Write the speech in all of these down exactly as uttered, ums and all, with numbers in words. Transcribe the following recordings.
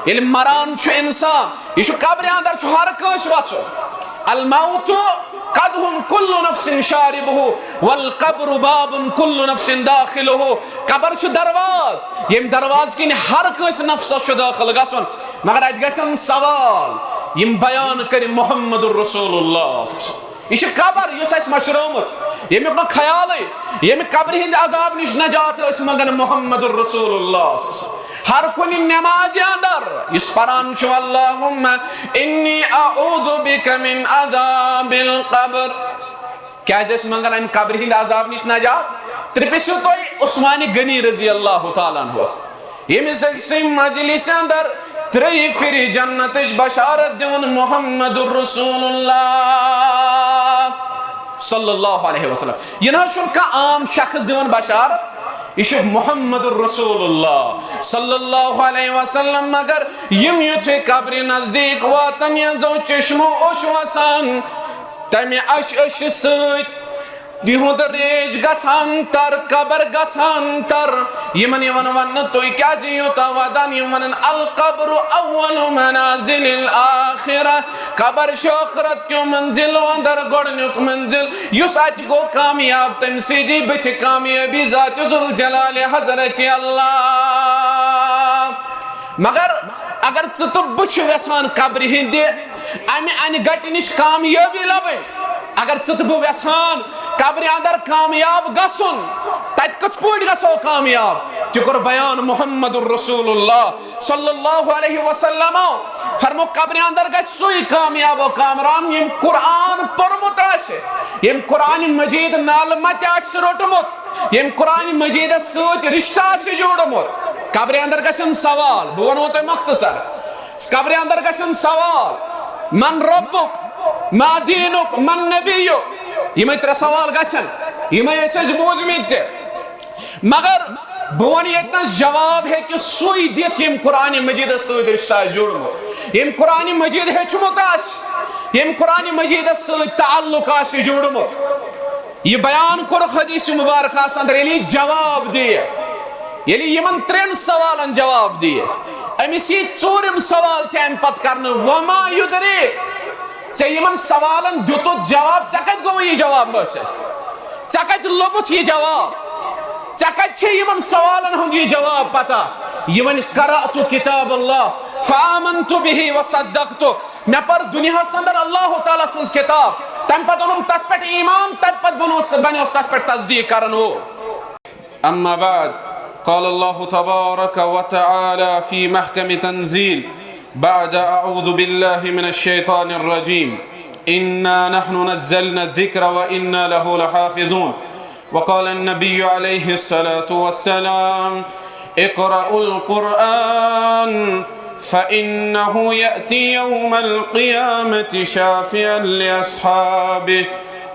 ییٚلہِ مران چھُ انسان، یہِ چھُ قبرِ اندر، چھُ ہر کٲنٛسہِ وسُن۔ الموت قدح كل نفس شاربه والقبر باب كل نفس داخله۔ قبر چھُ دروازٕ، ییٚمہِ دروازٕ کِنۍ ہر کٲنٛسہِ نفسس چھُ دٲخل گژھُن۔ مگر اتہِ گژھن سوال، یِم بیان کرِ محمد رسول اللہ۔ یہِ چھِ قبر یُس اَسہِ مٔشرٲومٕژ، ییٚمیُک نہٕ خیالٕے، ییٚمہِ قبرِ ہِنٛدِ عذاب نِش نجات ٲسۍ منٛگان محمد رسول اللہ۔ ہر کُنہِ نٮ۪مازِ اندر یُس پران چھُ، اللہم انی اعوذ بک من عذاب القبر، کیازِ ٲسۍ منٛگان اَمہِ قبرِ ہِنٛدِ عذاب نِش نجات؟ ترٛپِسِو تُہۍ عثمان غنی رضی اللہ تعالیٰ عنہس، ییٚمِس أکسٕے مجلسہِ اندر ترٛیٚیہِ پھِرِ جنتٕچ بشارت دِوان محمد رسول اللہ صلی اللہ علیہ وسلم۔ یہِ نہ حظ چھُنہٕ کانٛہہ عام شخص دِوان بشارت، یہِ چھُ محمد رسول اللہ صلی اللہ علیہ وسلم۔ مگر یِم یُتھُے قبرِ نزدیٖک واتن، یَتھ زَن چشمہٕ اوس وسان، تَمہِ اَشہِ اَشہِ سۭتۍ تِہُنٛد ریش گژھان تر، قبر گژھان تر۔ یِمن یِوان وننہٕ، "تُہۍ کیازِ یوٗتاہ ودان؟" یِم ونان، "القبر اول منازل الآخرہ"، قبر چھُ ٲخرت کیو منزلو اندر گۄڈٕنیُک منزل۔ یُس اتہِ گوٚو کامیاب، تٔمۍ سٕے دی بٕتھِ کامیٲبی ذات ذوالجلال حضرت اللہ۔ مگر اگر ژٕ تہٕ بہٕ چھِ یژھان قبرِ ہٕنٛدِ امہِ انہِ گٹہِ نِش کامیٲبی لبٕنۍ، اگر ژٕ تہٕ بہٕ یژھان قبرِ اندر کامیاب گژھُن، تتہِ کِتھ پٲٹھۍ گژھو کامیاب؟ تہِ کوٚر بیان محمد رسول اللہ صلی اللہ علیہ وسلمو۔ فرمو، قبرِ اندر گژھِ سُے کامیاب و کامران، ییٚمۍ قرآن پوٚرمُت آسہِ، ییٚمۍ قرآن مجید نالہٕ متہِ آسہِ روٚٹمُت، ییٚمۍ قرآن مجیدس سۭتۍ رشتہٕ آسہِ جوڑمُت۔ قبرِ اندر گژھن سوال، بہٕ ونہو تۄہہِ مختصر۔ قبرِ اندر گژھن سوال، "من ربک؟ ما دینک؟ من نبیک؟" یِمے ترٛےٚ سوال گژھن، یِمے ٲسۍ اَسہِ بوٗزمٕتۍ تہِ۔ مگر بہٕ وَنہٕ ییٚتنَس، جواب ہیٚکہِ سُے دِتھ، ییٚمۍ قرآن مجیدس سۭتۍ رشتہٕ آسہِ جوڑمُت، ییٚمۍ قرآن مجید ہیٚچھمُت آسہِ، ییٚمۍ قرآن مجیدس سۭتۍ تعلق آسہِ جوڑمُت۔ یہِ بیان کوٚرُکھ حدیث مبارکس اندر، ییٚلہِ یہِ جواب دِیہِ، ییٚلہِ یِمن ترٛٮ۪ن سوالن جواب دِیہِ، أمِس یی ژوٗرِم سوال تہِ اَمہِ پتہٕ کرنہٕ، "وما یدریک؟" ژےٚ یِمن سوالن دیُتُتھ جواب، ژےٚ کتہِ گوٚو یہِ جواب حٲصِل؟ ژےٚ کتہِ لوٚبُتھ یہِ جواب؟ ژےٚ کتہِ چھے یِمن سوالن ہُنٛد یہِ جواب پتہ؟ یہِ وَنہِ، "قرأت کتاب اللہ فآمنت بہ وصدقت۔" مےٚ پٔر دُنیاہس اندر اللہ تعالیٰ سٕنٛز کتاب، تمہِ پتہٕ اوٚنُم تتھ پٮ۪ٹھ ایمان، تمہِ پتہٕ بنوس، بنیوس تتھ پٮ۪ٹھ تصدیق کرن وول۔ أما بعد، قال الله تبارك وتعالى في محكم تنزيل بعد أعوذ بالله من الشيطان الرجيم: إنا نحن نزلنا الذكر وإنا له لحافظون. وقال النبي عليه الصلاة والسلام: اقرأوا القرآن فإنه يأتي يوم القيامة شافعا لأصحابه،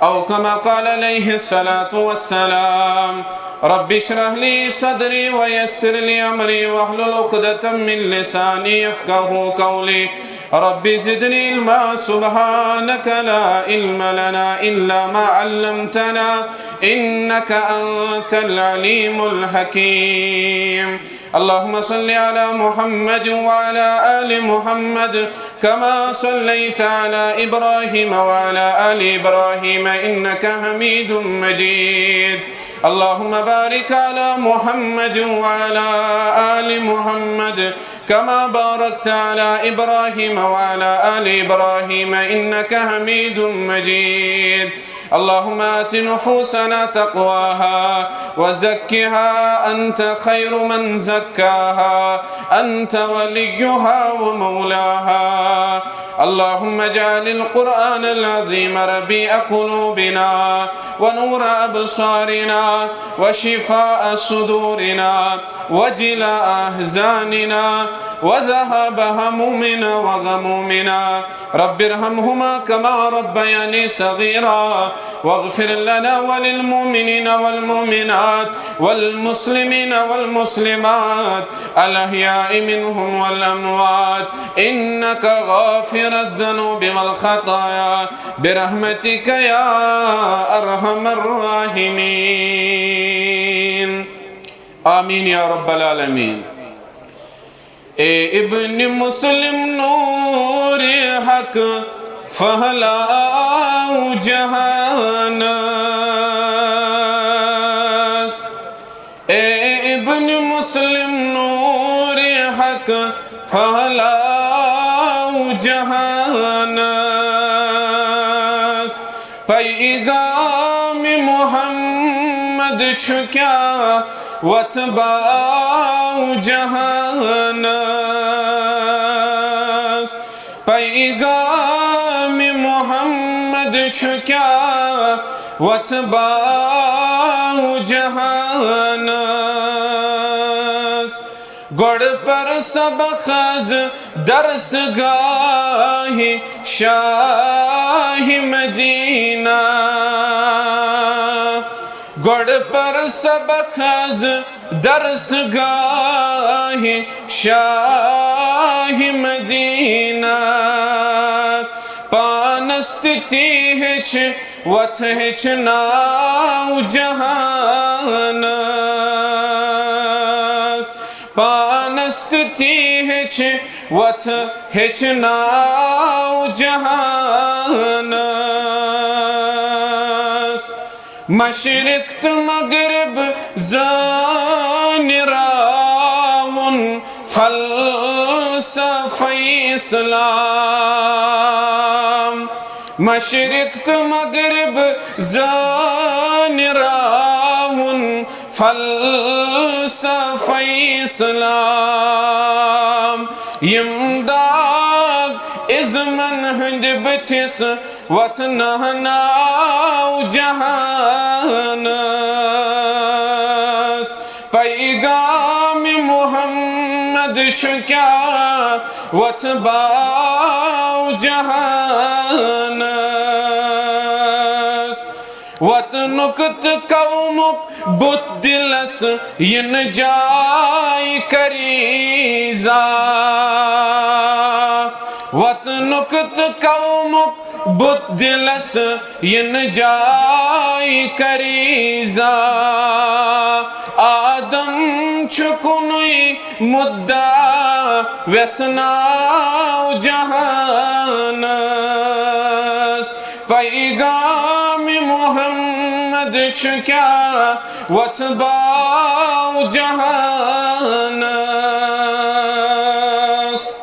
أو كما قال عليه الصلاة والسلام. رب اشرح لي صدري ويسر لي أمري واحلل عقدة من لساني يفقه قولي. رب زدني علما، سبحانك لا علم لنا إلا ما علمتنا، إنك أنت العليم الحكيم. اللهم صل على محمد وعلى آل محمد كما صليت على إبراهيم وعلى آل إبراهيم إنك حميد مجيد. اللهم بارك على محمد وعلى آل محمد كما باركت على إبراهيم وعلى آل إبراهيم إنك حميد مجيد. اللهم آت نفوسنا تقواها وزكها أنت خير من زكاها أنت وليها ومولاها. اللهم اجعل القرآن العظيم ربيع قلوبنا ونور أبصارنا وشفاء صدورنا وجلاء أحزاننا وذهاب همومنا وغمومنا. رب ارحمهما كما ربياني صغيرا. واغفر لنا وللمؤمنين والمؤمنات والمسلمين والمسلمات الأحياء منهم والأموات إنك غافر الذنوب والخطايا برحمتك يا أرحم الراحمين. آمين يا رب العالمين. اے ابن مسلم نور حق پھہلاؤ جہانس۔ اے ابن مسلم نور حق پھہلاؤ جہانس۔ پیغام محمد چھُ کیٛاہ وۄتھباو جہانس۔ پیغام محمد چھُ کیٛاہ وۄتھباو جہانس۔ گۄڈٕ پر سبق از درس گاہ شاہ مدینہ۔ گۄڈٕ پر سبق از درس گاہ شاہ مدینہ۔ پانس تہِ تی ہیٚچھ وتھ ہیٚچھناو جہانس۔ پانس تہِ تی ہیٚچھ وتھ ہیٚچھناو جہانس۔ مشرق تہٕ مغرب زٲنراوُن فلسفہ اسلام۔ مشرق تہٕ مغرب زٲنراوُن فلسفہ اسلام۔ یِم داغ ازمن ہٕنٛدۍ بٕتھِس وۄتھناوناو جہانس۔ پیغام محمد چھُ کیٛاہ وۄتھباو جہانس۔ وطنُک تہٕ قومُک بُت دِلس یِنہٕ جاے کریزا۔ وطنُک تہٕ قومُک بُت دِلس یِنہٕ جاے کریزا۔ آدم چھُ کُنُے مُدعا وٮ۪ژھناو جہانس۔ پیغام محمد چھُ کیٛاہ وۄتھباو جہانس۔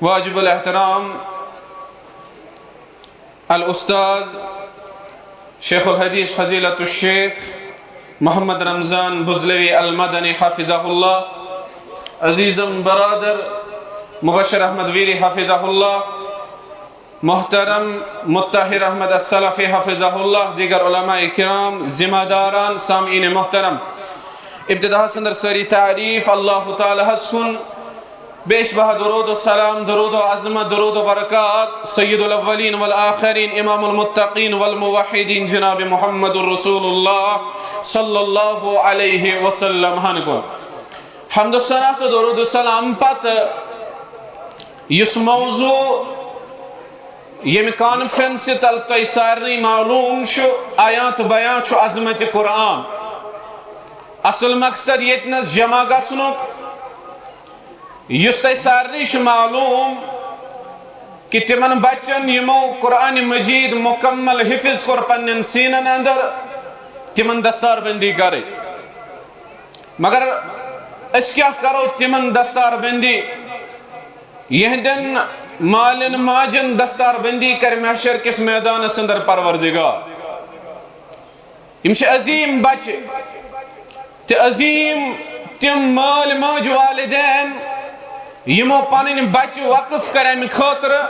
واجب الاحترام الاستاذ شیخ الحدیث فضیلت الشیخ محمد رمضان بزلوی المدنی حفظہ اللہ، عزیزم برادر مبشر احمد ویری حفظہ اللہ، محترم مطہر احمد السلفی حفظہ اللہ، دیگر علماء کرام، ذمہ داران، سامعین محترم، ابتداہس اندر سٲری تعریف اللہ تعالیٰ ہس کُن، بیش بہا درود و سلام، درود و عظمت، درود و برکات سید الاولین والآخرین، امام المتقین والموحدین جناب محمد رسول اللہ صلی اللہ علیہ وسلم ہن کُن۔ حمد و ثنا تہٕ درود و سلام پتہٕ یُس موضوع ییٚمہِ کانفرنسہِ تل تۄہہِ سارنٕے معلوم چھُ، آیات بیان چھُ عظمت قرآن۔ اصل مقصد ییٚتہِ نس جمع گژھنُک، یُس تۄہہِ سارنٕے چھُ معلوم کہِ تِمن بچن یِمو قرآن مجید مکمل حفظ کوٚر پننٮ۪ن سیٖنن اندر، تِمن دستار بندی کرٕنۍ۔ مگر أسۍ کیٛاہ کرو تِمن دستار بندی؟ یِہنٛدٮ۪ن مالٮ۪ن ماجن دستار بندی کرِ محشر کِس میدانس اندر پروردگار۔ یِم چھِ عظیٖم بچہِ تہٕ عظیٖم تِم مٲلۍ ماجہِ والدین یِمو پنٕنۍ بچہِ وقف کرِ امہِ خٲطرٕ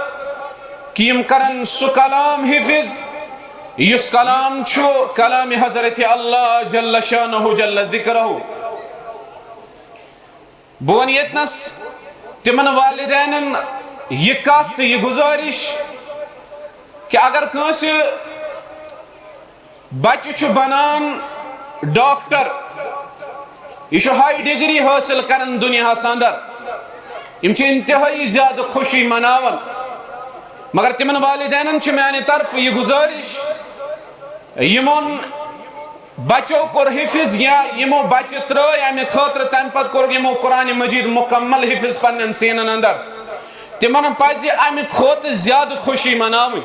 کہِ یِم کرن سُہ کلام حفظ یُس کلام چھُ کلام حضرت اللہ جل شانہ جل ذکرہ۔ بہٕ وَنہٕ ییٚتنَس تِمَن والدینَن یہِ کَتھ تہٕ یہِ گُزٲرِش کہِ اگر کٲنٛسہِ بَچہِ چھُ بَنان ڈاکٹر، یہِ چھُ ہاے ڈگری حٲصِل کَران دُنیاہَس اَندَر، یِم چھِ اِنتِہٲیی زیادٕ خوشی مَناوان۔ مگر تِمَن والدینَن چھِ میٛانہِ طرفہٕ یہِ گُزٲرِش، یِمَن بچو کوٚر حفظ یا یِمو بچہِ ترٲے امہِ خٲطرٕ، تمہِ پتہٕ کوٚرُکھ یِمو قرآن مجید مکمل حفظ پننٮ۪ن سیٖنن اندر، تِمن پزِ امہِ کھۄتہٕ زیادٕ خوشی مناوٕنۍ۔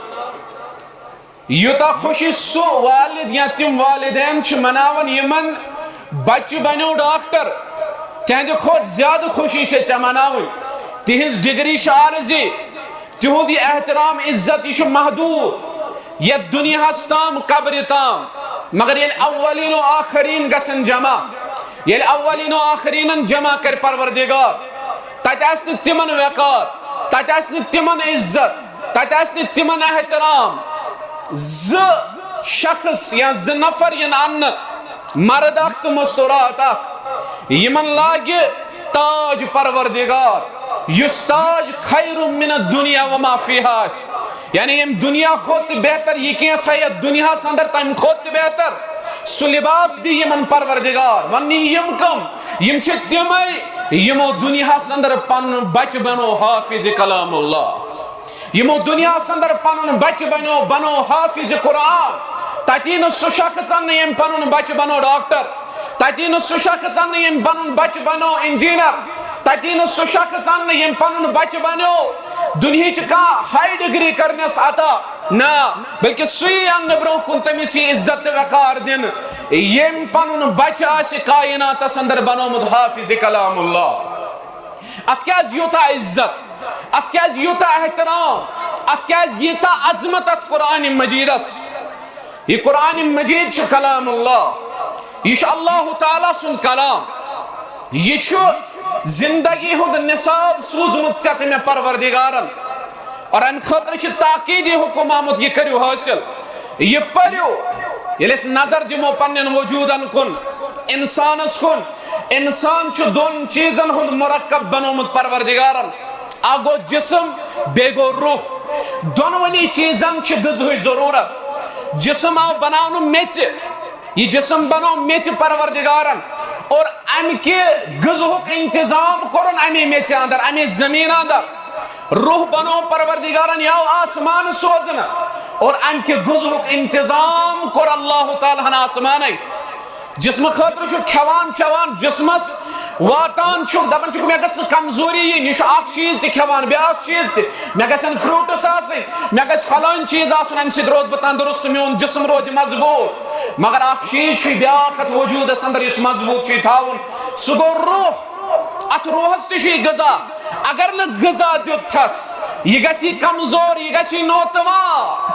یوٗتاہ خوشی سُہ والد یا تِم والدین چھِ مناوان یِمن بچہِ بنیو ڈاکٹر، تِہنٛدِ کھۄتہٕ زیادٕ خوشی چھِ ژےٚ مناوٕنۍ۔ تِہنٛز ڈگری چھِ عارضی، تِہُنٛد یہِ احترام عزت یہِ چھُ محدوٗد یتھ دُنیاہس تام قبرِ تام۔ مگر ییٚلہِ اولین و آخرین گژھن جمع، ییٚلہِ اولین و آخرینن جمع کرِ پروردگار، تتہِ آسہِ نہٕ تِمن وقار، تتہِ آسہِ نہٕ تِمن عزت، تتہِ آسہِ نہٕ تِمن احترام۔ زٕ شخص یا زٕ نفر یِن اننہٕ، مرد اکھ تہٕ مستورات اکھ، یِمن لاگہِ تاج پروردگار، یُس تاج خیر من الدنیا وما فیہا آسہِ، یعنی ییٚمہِ دُنیا کھۄتہٕ تہِ بہتر، یہِ کینٛژھا یتھ دُنیاہس اندر تمہِ کھۄتہٕ تہِ بہتر، سُہ لباس دی یِمن پروردگار۔ وننہٕ یِم کم؟ یِم چھِ تِمے یِمو دُنیاہس اندر پنُن بچہِ بنو حافظ کلام اللہ، یِمو دُنیاہس اندر پنُن بچہِ بنو، بنو حافظ قرآن۔ تتی نہٕ سُہ شخص اننہٕ ییٚمۍ پنُن بچہِ بنو ڈاکٹر، تتی نہٕ سُہ شخص اننہٕ ییٚمۍ پنُن بچہِ بنو انجینئر، تتی نہٕ سُہ شخص اننہٕ ییٚمۍ پنُن بچہِ بنو دُنہِچ کانٛہہ ہاے ڈگری کرنس عطا۔ نہ، بلکہ سُے اننہٕ برونٛہہ کُن تٔمِس یہِ عزت تہٕ وقار دِنہٕ، ییٚمۍ پنُن بچہِ آسہِ کائناتس اندر بنومُت حافظ کلام اللہ۔ اتھ کیازِ یوٗتاہ عزت؟ اتھ کیازِ یوٗتاہ احترام؟ اتھ کیازِ ییٖژاہ عظمت اتھ قرآن مجیدس؟ یہِ قرآن مجید چھُ کلام اللہ، یہِ چھُ اللہ تعالیٰ سُنٛد کلام، یہِ چھُ زندگی ہُنٛد نصاب سوٗزمُت ژےٚ تہٕ مےٚ پروردگارن۔ اور امہِ خٲطرٕ چھِ تاکیٖدی حکم آمُت، یہِ کٔرِو حٲصِل، یہِ پٔرِو۔ ییٚلہِ أسۍ نظر دِمو پننٮ۪ن وجوٗدن کُن، انسانس کُن، انسان چھُ دۄن چیٖزن ہُنٛد مرکب بنومُت پروردگارن۔ اکھ گوٚو جسم، بیٚیہِ گوٚو روح۔ دۄنوٕنی چیٖزن چھِ غذہٕچ ضروٗرت۔ جسم آو بناونہٕ میٚژِ، یہِ جسم بنوو میٚژِ پروردگارن، اور امہِ کہِ غذہُک انتظام کوٚرُن امے میٚژِ اندر، امے زمین اندر۔ روح بنوو پروردگارن، یہِ آو آسمان سوزنہٕ، اور امہِ کہِ غذہُک انتظام کوٚر اللہ تعالیٰ ہن آسمانے۔ جسمہٕ خٲطرٕ چھُ کھٮ۪وان چٮ۪وان، جسمس واتان چھُ، دپان چھُ، مےٚ گٔژھ نہٕ کمزوری یِنۍ، یہِ چھُ اکھ چیٖز تہِ کھٮ۪وان، بیٛاکھ چیٖز تہِ، مےٚ گژھن فروٹس آسٕنۍ، مےٚ گژھِ فلٲنۍ چیٖز آسُن، امہِ سۭتۍ روزٕ بہٕ تندرست، میون جسم روزِ مضبوٗط۔ مگر اکھ چیٖز چھُ بیٛاکھ اتھ وجوٗدس اندر یُس مضبوٗط چھُ یہِ تھاوُن، سُہ گوٚو روح۔ اتھ روحس تہِ چھُ یہِ غذا، اگر نہٕ غذا دیُت تھس، یہِ گژھِ یہِ کمزور، یہِ گژھِ یہِ نوتوان۔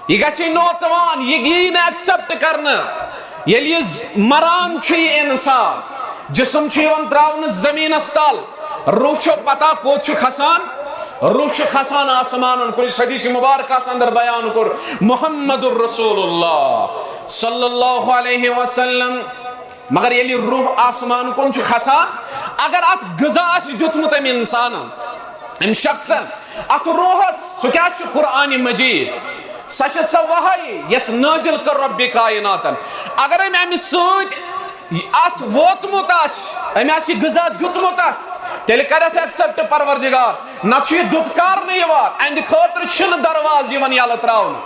یہِ گژھِ نوتوان، یہِ یی نہٕ ایکسپٹ کرنہٕ۔ ییٚلہِ یہِ ز-، مران چھُ یہِ انسان، جسم چھُ یِوان تراونہٕ زمینس تل، روح چھو پتہ کوٚت چھُ کھسان؟ روح چھُ کھسان آسمانن کُن۔ یُس حدیث مبارکس اندر بیان کوٚر محمد رسول اللہ صلی اللہ علیہ وسلم۔ مگر ییٚلہِ روح آسمان کُن چھُ کھسان، اگر اتھ غذا آسہِ دیُتمُت أمۍ انسانن، أمۍ شخصن، اتھ روحس، سُہ کیٛاہ چھُ؟ قرآن مجید۔ سۄ چھِ سۄ وحی یۄس نٲزِل کٔر رۄبِ کائناتن۔ اگر أمۍ امہِ سۭتۍ اتھ ووتمُت آسہِ، أمۍ آسہِ یہِ غذا دیُتمُت اتھ، تیٚلہِ کرِ اتھ ایکسپٹ پروردگار۔ نتہٕ چھُ یہِ دُتکارنہٕ یِوان، اہندِ خٲطرٕ چھِنہٕ دروازٕ یِوان یلہٕ تراونہٕ۔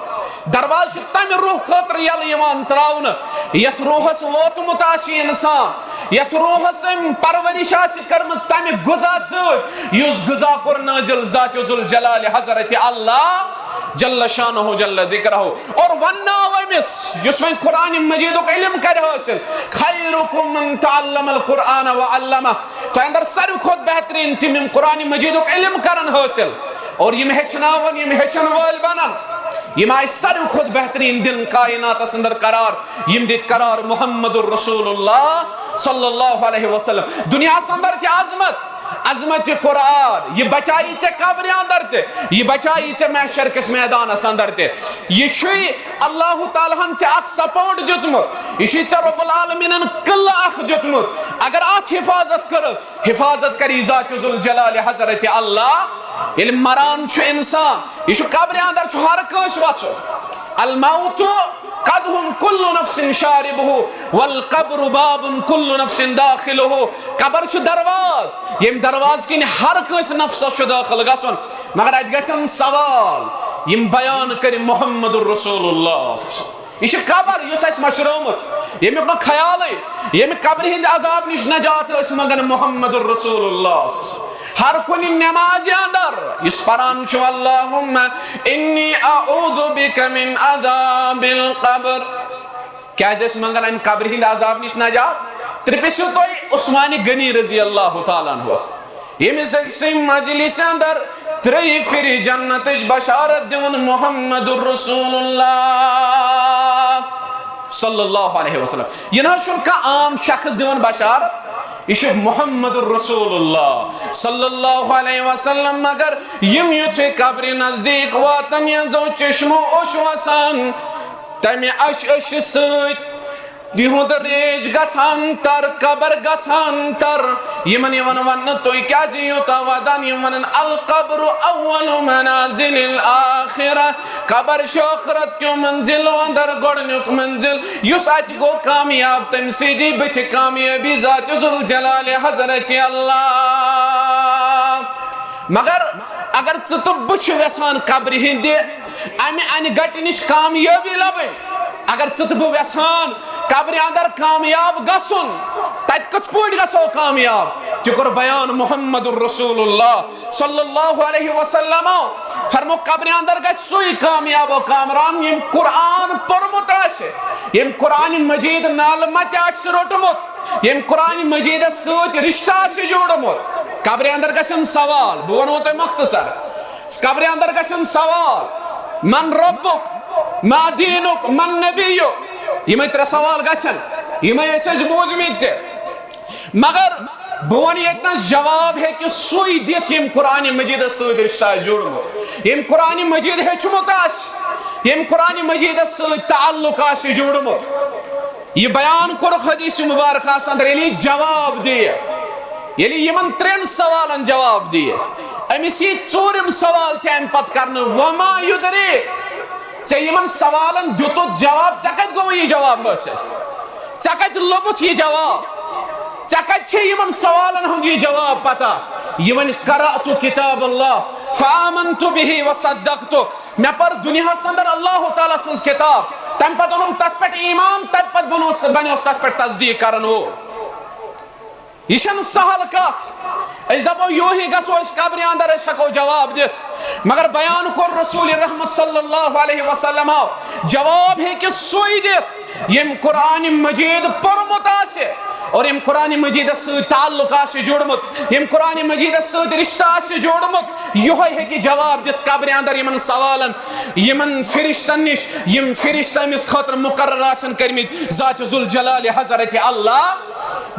دروازٕ چھِ تمہِ روح خٲطرٕ یلہٕ یِوان تراونہٕ، یتھ روحس ووتمُت آسہِ یہِ انسان، یتھ روحس أمۍ پرورش آسہِ کٔرمٕژ تمہِ غذا سۭتۍ، یُس غذا کوٚر نٲزِل ذات ذوالجلال حضرت اللہ جل شانہ جل ذکرہ۔ اور ونناو أمِس، یُس وۄنۍ قرآن مجیدُک علم کرِ حٲصِل، خیرکم من تعلم القرآن وعلمہ۔ تۄہہِ اندر ساروی کھۄتہٕ بہتریٖن تِم یِم قرآن مجیدُک علم کرن حٲصِل اور یِم ہیٚچھناون، یِم ہیٚچھن وٲلۍ بنن، یِم آیہِ ساروی کھۄتہٕ بہتریٖن دِن کائناتس اندر قرار، یِم دِتۍ قرار محمد رسول اللہ صلی اللہ علیہ وسلم۔ دُنیاہس اندر تہِ عظمت، عظمت قرآن، یہِ بچایی ژےٚ قبرِ اندر تہِ، یہِ بچایی ژےٚ محشر کِس میدانس اندر تہِ۔ یہِ چھُے اللہ تعالیٰ ہن ژےٚ اکھ سپورٹ دیُتمُت، یہِ چھُے ژےٚ رب العالمینن قلعہٕ اکھ دیُتمُت۔ اگر اتھ حفاظت کٔرٕتھ، حفاظت کری ذات ذوالجلال حضرت اللہ۔ ییٚلہِ مران چھُ انسان، یہِ چھُ قبرِ اندر، چھُ ہر کٲنٛسہِ وسُن۔ الموت قدح کل نفس شاربہ والقبر باب کل نفس داخلہ۔ قبر چھُ دروازٕ، ییٚمہِ دروازٕ کِنۍ ہر کٲنٛسہِ نفسس چھُ دٲخل گژھُن۔ مگر اتہِ گژھن سوال، یِم بیان کرِ محمد رسول اللہ صلی اللہ علیہ وسلم۔ یہِ چھِ قبر یۄس اَسہِ مٔشرٲومٕژ، ییٚمیُک نہٕ خیالٕے، ییٚمہِ قبرِ ہٕنٛدِ عذاب نِش نجات ٲسۍ منٛگان محمد رسول اللہ۔ ہر کُنہِ نٮ۪مازِ اندر یُس پران چھُ، اللہم انی اعوذ بک من عذاب القبر، کیازِ ٲسۍ منٛگان امہِ قبرِ ہٕنٛدِ عذاب نِش نجات؟ ترٛپِسِو تُہۍ عثمان غنی رضی اللہ تعالیٰ عنہس، ییٚمِس أکسٕے مجلسہِ اندر ترٛیٚیہِ پھِرِ جنتٕچ بشارت دِوان محمد رسول اللہ صلی اللہ علیہ وسلم۔ یہِ نہ حظ چھُنہٕ کانٛہہ عام شخص دِوان بشارت، یہِ چھُ محمد رسول اللہ صلی اللہ علیہ وسلم۔ مگر یِم یُتھُے قبرِ نزدیٖک واتان، یَتھ زَن چشمہٕ اوٚش وَسان، تَمہِ اَشہِ اَشہِ سۭتۍ تِہُنٛد ریش گژھان تر، قبر گژھان تر۔ یِمن یِوان وننہٕ، "تُہۍ کیازِ یوٗتاہ ودان؟" یِم ونان، "القبر اول منازل الآخرہ"، قبر چھُ ٲخرت کیو منزلو اندر گۄڈٕنیُک منزل۔ یُس اتہِ گوٚو کامیاب، تٔمۍ سٕے دی بٕتھِ کامیٲبی ذات ذوالجلال حضرت اللہ۔ مگر اگر ژٕ تہٕ بہٕ چھِ یژھان قبرِ ہٕنٛدِ امہِ انہِ گٹہِ نِش کامیٲبی لبٕنۍ، اگر ژٕ تہٕ بہٕ یژھان قبرِ اندر کامیاب گژھُن، تتہِ کِتھ پٲٹھۍ گژھو کامیاب؟ تہِ کوٚر بیان محمد رسول اللہ صلی اللہ علیہ وسلم۔ فرمو، قبرِ اندر گژھِ سُے کامیاب و کامران، ییٚمۍ قرآن پوٚرمُت آسہِ، ییٚمۍ قرآن مجید نالہٕ متہِ آسہِ روٚٹمُت، ییٚمۍ قرآن مجیدس سۭتۍ رشتہٕ آسہِ جوڑمُت۔ قبرِ اندر گژھن سوال، بہٕ ونہو تۄہہِ مختصر۔ قبرِ اندر گژھن سوال، "من ربک؟ ما دینک؟ من نبیک؟" یِمے ترٛےٚ سوال گژھن، یِمے ٲسۍ اَسہِ بوٗزمٕتۍ تہِ۔ مگر بہٕ وَنہٕ ییٚتہِ نَس، جواب ہیٚکہِ سُے دِتھ ییٚمۍ قرآن مجیدس سۭتۍ رشتہٕ آسہِ جوڑمُت، ییٚمۍ قرآن مجید ہیٚچھمُت آسہِ، ییٚمۍ قرآن مجیدس سۭتۍ تعلق آسہِ جوڑمُت۔ یہِ بیان کوٚرُکھ حدیث مبارکس اندر، ییٚلہِ یہِ جواب دِیہِ، ییٚلہِ یِمن ترٛٮ۪ن سوالن جواب دِیہِ، أمِس یی ژوٗرِم سوال تہِ اَمہِ پتہٕ کرنہٕ، "وما یدریک؟" ژےٚ یِمن سوالن دیُتُتھ جواب، ژےٚ کتہِ گوٚو یہِ جواب حٲصِل؟ ژےٚ کتہِ لوٚبُتھ یہِ جواب؟ ژےٚ کتہِ چھے یِمن سوالن ہُنٛد یہِ جواب پتہ؟ یہِ وَنہِ، "قرأت کتاب اللہ فآمنت بہ وصدقت۔" مےٚ پٔر دُنیاہس اندر اللہ تعالیٰ سٕنٛز کتاب، تمہِ پتہٕ اوٚنُم تتھ پٮ۪ٹھ ایمان، تمہِ پتہٕ بنوس، بنیوس تتھ پٮ۪ٹھ تصدیق کرن وول۔ یہِ چھنہٕ سہل کتھ۔ أسۍ دپو، یوہی گژھو أسۍ قبرِ اندر، أسۍ ہٮ۪کو جواب دِتھ۔ مگر بیان کوٚر رسول رحمت صلی اللہ علیہ وسلم، جواب ہیٚکہِ سُے دِتھ ییٚمۍ قرآن مجید پوٚرمُت آسہِ اور ییٚمۍ قرآن مجیدس سۭتۍ تعلق آسہِ جوڑمُت، ییٚمۍ قرآن مجیدس سۭتۍ رشتہٕ آسہِ جوڑمُت۔ یِہوٚے ہیٚکہِ جواب دِتھ قبرِ اندر یِمن سوالن، یِمن فرشتن نِش، یِم فرشتہٕ أمِس خٲطرٕ مقرر آسن کٔرمٕتۍ ذات ذوالجلال حضرت اللہ۔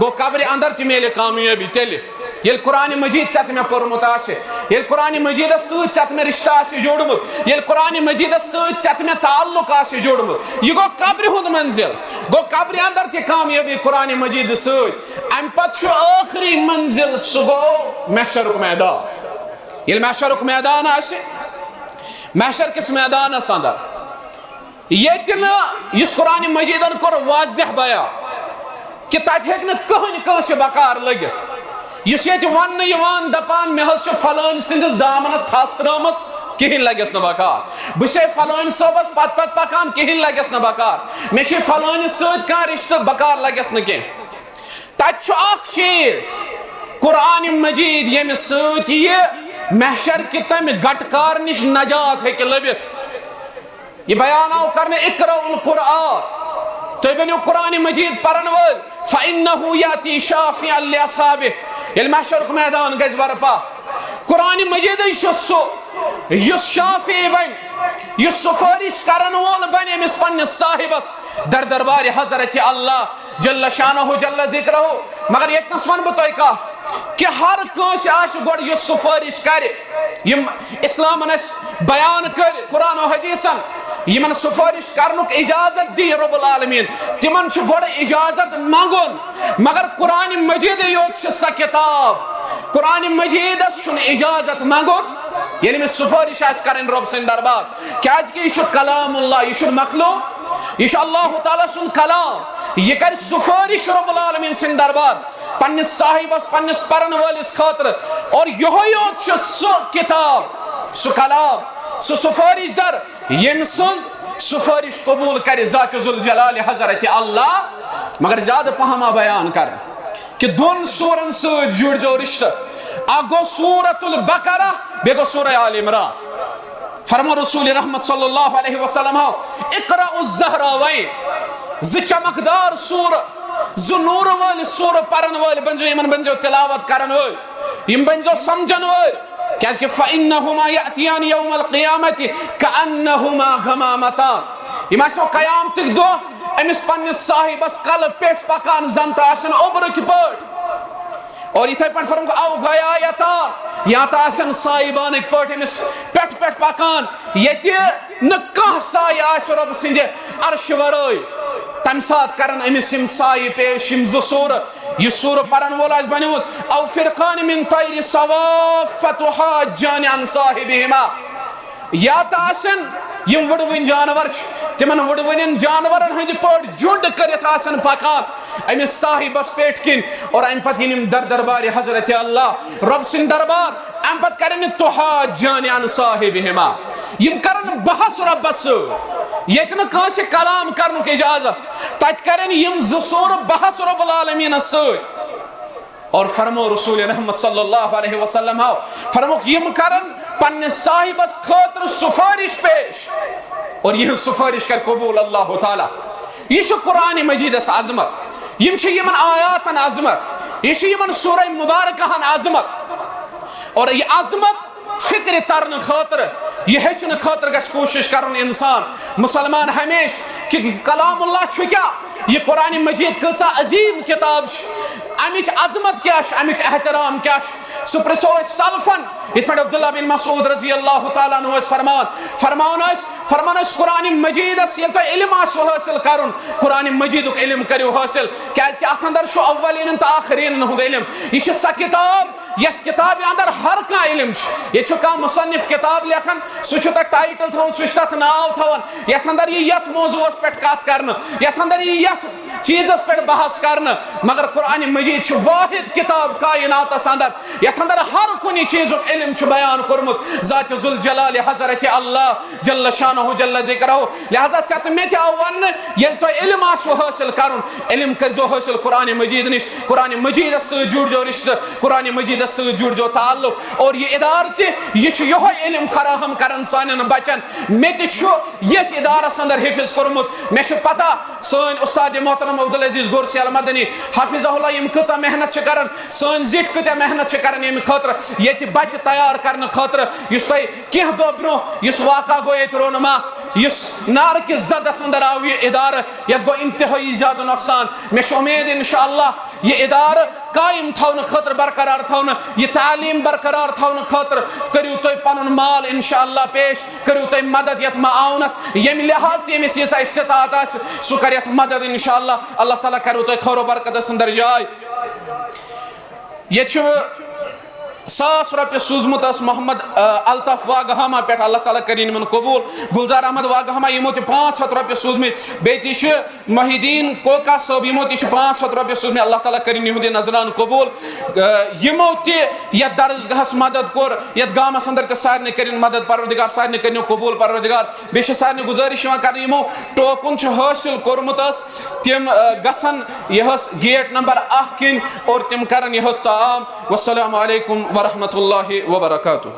گوٚو، قبرِ اندر تہِ میلہِ کامیٲبی تیٚلہِ، ییٚلہِ قرآن مجید ژےٚ تہٕ مےٚ پوٚرمُت آسہِ، ییٚلہِ قرآن مجیدس سۭتۍ ژےٚ تہٕ مےٚ رشتہٕ آسہِ جوڑمُت، ییٚلہِ قرآن مجیدس سۭتۍ ژےٚ تہٕ مےٚ تعلق آسہِ جوڑمُت۔ یہِ گوٚو قبرِ ہُنٛد منزل۔ گوٚو، قبرِ اندر تہِ کامیٲبی قرآن مجید سۭتۍ۔ امہِ پتہٕ چھُ ٲخری منزل، سُہ گوٚو محشرُک میدان۔ ییٚلہِ محشرُک میدان آسہِ، محشر کِس میدانس اندر، ییٚتہِ نہٕ، یُس قرآن مجیدن کوٚر واضح بیان کہِ تتہِ ہیٚکہِ نہٕ کٕہٕنۍ کٲنٛسہِ بکار لٔگِتھ۔ یُس ییٚتہِ وننہٕ یِوان، دپان، "مےٚ حظ چھِ فلٲنۍ سٕنٛدِس دامنس تھپھ ترٲومٕژ"، کِہیٖنۍ لگٮ۪س نہٕ بکار۔ "بہٕ چھُسے فلٲنۍ صٲبس پتہٕ پتہٕ پکان"، کِہیٖنۍ لگٮ۪س نہٕ بکار۔ "مےٚ چھُ فلٲنِس سۭتۍ کانٛہہ رشتہٕ"، بکار لگٮ۪س نہٕ کینٛہہ۔ تتہِ چھُ اکھ چیٖز، قرآن مجید، ییٚمہِ سۭتۍ یہِ محشر کہِ تمہِ گٹکار نِش نجات ہیٚکہِ لٔبِتھ۔ یہِ بیان آو کرنہٕ، "اقرأوا القرآن"، تُہۍ بٔنِو قرآن مجید پرن وٲلۍ، "فإنه يأتي شافعا لأصحابه"، ییٚلہِ محشرُک میدان گژھِ برپا۔ قرآن مجیدٕے چھُ سُہ یُس شافعی بنہِ، یُس سفٲرِش کرن وول بنہِ أمِس پننِس صاحبس در دربارِ حضرت اللہ جل شانہ جل ذکرہ۔ مگر ییٚتنس ونہٕ بہٕ تۄہہِ کتھ کہِ ہر کٲنٛسہِ آسہِ گۄڈٕ یُس سفٲرِش کرِ۔ یِم اسلامن اسہِ بیان کٔرۍ قرآن و حدیثن، یِمن سفٲرِش کرنُک اجازت دی رب العالمین، تِمن چھُ گۄڈٕ اجازت منگُن۔ مگر قرآن مجیدٕے یوت چھِ سۄ کتاب، قرآن مجیدس چھُنہٕ اجازت منگُن۔ ییٚلہِ أمِس سفٲرِش آسہِ کرٕنۍ رب سٕنٛدِ دربار، کیازِ کہِ یہِ چھُ کلام اللہ، یہِ چھُنہٕ مخلوق، یہِ چھُ اللہ تعالیٰ سُنٛد کلام۔ یہِ کرِ سفٲرِش رب العالمین سٕنٛدِ دربار پننِس صاحبس، پننِس پرن وٲلِس خٲطرٕ۔ اور یِہوٚے یوت چھُ سُہ کتاب، سُہ کلام، سُہ سفٲرِش در، ییٚمہِ سُنٛد سفارش قبول کرِ ذات ذوالجلال حضرت اللہ۔ مگر زیادٕ پہما بیان کر کہ دۄن سورن سۭتۍ جُڑزیو رشتہٕ۔ اکھ گوٚو سورۃ البقرہ، بیٚیہِ گوٚو سورہ آل عمران۔ فرمو رسول رحمت صلی اللہ علیہ وسلم ہو، اقرأ الزہراوین، زٕ چمکدار سورہ، زٕ نور وٲلۍ سورہ پرن وٲلۍ بنزیو، یِمن بنزیو تلاوت کرن وٲلۍ، یِم بنزیو سمجھن وٲلۍ۔ کیازِ کہ فإنہما یأتیان یوم القیامۃ کأنہما غمامتان۔ یِم آسنو قیامتٕکۍ دۄہ أمِس پننِس صاحبس کلہٕ پٮ۪ٹھ پکان، زن تہٕ آسن اوٚبرٕکۍ پٲٹھۍ۔ اور یِتھے پٲٹھۍ فرمووُکھ، او غیایتان، یا تہٕ آسن صاحبانٕکۍ پٲٹھۍ أمِس پٮ۪ٹھ پٮ۪ٹھ پکان، ییٚتہِ نہٕ کانٛہہ سایہِ آسہِ رۄب سٕنٛدِ عرشہِ ورٲے۔ تمہِ ساتہٕ کرن أمِس یِم سایہِ پیش، یِم زٕ سورہ، یُس سورہ پرن وول آسہِ بنیومُت، او فرقان من طیر صواف تحاجان عن صاحبہما۔ یا تہٕ آسن یِم وٕڑوٕنۍ جانور چھِ، تِمن وٕڑوٕنٮ۪ن جانورن ہٕنٛدۍ پٲٹھۍ جُنڈ کٔرِتھ آسن پکان أمِس صاحبس پٮ۪ٹھ کِنۍ، اور امہِ پتہٕ یِن یِم در دربارِ حضرت اللہ، رۄب سٕنٛدِ دربار، امہِ پتہٕ کرن یہِ تحاجان عن صاحبہما، یِم کرن بحث رۄبس سۭتۍ، ییٚتہِ نہٕ کٲنٛسہِ کلام کرنُک اجازت، تتہِ کرن یِم زٕ سورہ بحث رب العالمینس سۭتۍ۔ اور فرمو رسول رحمت صلی اللہ علیہ وسلم ہو، فرموکھ، یِم کرن پننِس صاحبس خٲطرٕ سفارش پیش، اور یِہنٛز سفارش کر قبول اللہ تعالیٰ۔ یہِ چھُ قرآن مجیدس عظمت، یِم چھِ یِمن آیاتن عظمت، یہِ چھُ یِمن سورہ مبارکہن عظمت۔ اور یہِ عظمت فکرِ ترنہٕ خٲطرٕ، یہِ ہیٚچھنہٕ خٲطرٕ گژھِ کوٗشش کرُن انسان، مسلمان، ہمیشہِ کہ کلام اللہ چھُ کیٛاہ، یہِ قرآن مجید کۭژاہ عظیٖم کتاب چھِ، امِچ عظمت کیٛاہ چھِ، امیُک احترام کیٛاہ چھُ، سُہ پرژھو أسۍ سلفن۔ یِتھ پٲٹھۍ عبداللہ بن مسعود رضی اللہ تعالیٰ عنہ ٲسۍ فرمان، فرمان ٲسۍ، فرمان ٲسۍ، قرآن مجیدس ییٚلہِ تۄہہِ علم آسوٕ حٲصِل کرُن، قرآن مجیدُک علم کٔرِو حٲصِل، کیازِ کہ اتھ اندر چھُ اولینن تہٕ آخرینن ہُنٛد علم۔ یہِ چھِ سۄ کتاب یتھ کتابہِ اندر ہر کانٛہہ علم چھُ۔ ییٚتہِ چھُ کانٛہہ مصنف کتاب لیکھان، سُہ چھُ تتھ ٹائٹل تھاوان، سُہ چھُ تتھ ناو تھاوان، یتھ اندر یہِ یتھ موضوعس پٮ۪ٹھ کتھ کرنہٕ، یتھ اندر یہِ یتھ چیٖزس پٮ۪ٹھ بحث کرنہٕ۔ مگر قرآن مجید چھُ واحد کتاب کائناتس اندر یتھ اندر ہر کُنہِ چیٖزُک علم چھُ بیان کوٚرمُت ذات ذوالجلال حضرت اللہ جل شانہ جل ذکرہ۔ لہذا ژےٚ تہٕ مےٚ تہِ آو وننہٕ، ییٚلہِ تۄہہِ علم آسوٕ حٲصِل کرُن، علم کٔرزیو حٲصِل قرآن مجید نِش، قرآن مجیدس سۭتۍ جُڑزیو رشتہٕ، قرآن مجیدس سۭتۍ جُڑزیو تعلق۔ اور یہِ ادارٕ تہِ، یہِ چھُ یِہوٚے علم فراہم کران سانٮ۪ن بچن۔ مےٚ تہِ چھُ ییٚتھۍ ادارس اندر حفظ کوٚرمُت، مےٚ چھُ پتہ سٲنۍ استاد محترم عبدالعزیز گورسی المدنی حفظہ اللہ یِم کۭژاہ محنت چھِ کران، سٲنۍ زِٹھۍ کۭتیاہ محنت چھِ کران ییٚمہِ خٲطرٕ، ییٚتہِ بچہِ تیار کرنہٕ خٲطرٕ۔ یُس تۄہہِ کینٛہہ دۄہ برونٛہہ یُس واقعہ گوٚو ییٚتہِ رونما، یُس نارٕ کِس زدس اندر آو یہِ ادارٕ، یتھ گوٚو انتہٲئی زیادٕ نۄقصان۔ مےٚ چھِ اُمید انشاءاللہ یہِ ادارٕ قائم تھاونہٕ خٲطرٕ، برقرار تھاونہٕ، یہِ تعلیٖم برقرار تھاونہٕ خٲطرٕ کٔرِو تُہۍ پنُن مال انشاءاللہ پیش، کٔرِو تُہۍ مدد یتھ معاونت، ییٚمہِ لحاظ ییٚمِس ییٖژاہ استطاعت آسہِ، سُہ کرِ یتھ مدد انشاءاللہ۔ اللہ تعالیٰ کرِو تۄہہِ خٲر و برکتس اندر جاے۔ ییٚتہِ چھُ ساس رۄپیہِ سوٗزمُت ٲس محمد، آ، الطاف واگہاما پٮ۪ٹھ، اللہ تعالیٰ کٔرِن یِمن قبوٗل۔ گُلزار احمد واگہاما، یِمو تہِ پانٛژھ ہَتھ رۄپیہِ سوٗزمٕتۍ۔ بیٚیہِ تہِ چھِ محی الدین کوکا صٲب، یِمو تہِ چھِ پانٛژھ ہَتھ رۄپیہِ سوٗزمٕتۍ۔ اللہ تعالیٰ کٔرِن یِہُنٛد یہِ نذران قبوٗل۔ آ، یِمو تہِ یَتھ درسگاہَس مدد کوٚر، یَتھ گامَس اندر تہِ سارنٕے کٔرِن مدد پروردگار، سارنٕے کٔرِن قبوٗل پروردگار۔ بیٚیہِ چھِ سارنٕے گُزٲرِش یِوان کرنہٕ، یِمو ٹوکُن چھُ حٲصِل کوٚرمُت ٲس، تِم، آ، گژھن یہِ حظ گیٹ نمبر اکھ کِنۍ اور تِم کرن یہِ حظ تعام۔ والسلام علیکم ورحمۃ اللہ وبرکاتہ۔